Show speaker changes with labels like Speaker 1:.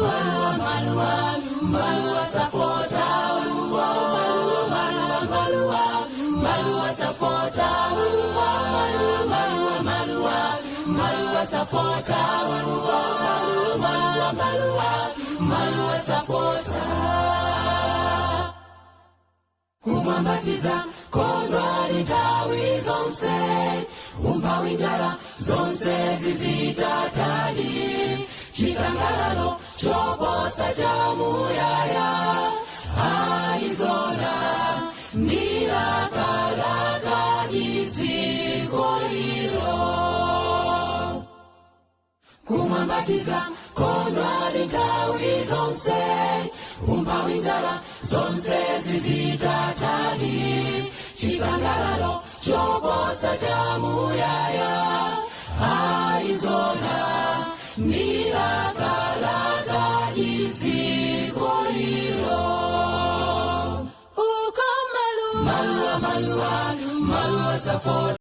Speaker 1: Maluwa, maluwa, maluwa safota. Maluwa, maluwa, maluwa, maluwa safota. Maluwa, maluwa, maluwa, maluwa safota. Maluwa, maluwa, maluwa, maluwa safota. Kumwambatidza kondwa nthawi zonse, umphawi, njala, zonse zizitatani, chisangalalo choposa cha muyaya. Aizona ndilakalaka dziko ilo. Kumwambatidza kondwa nthawi zonse, umphawi, njala, zonse zizitatani, chisangalalo choposa cha muyaya. Aizona ndilakalaka dziko ilo.
Speaker 2: Uko maluwa.
Speaker 1: Maluwa, maluwa, maluwa safota.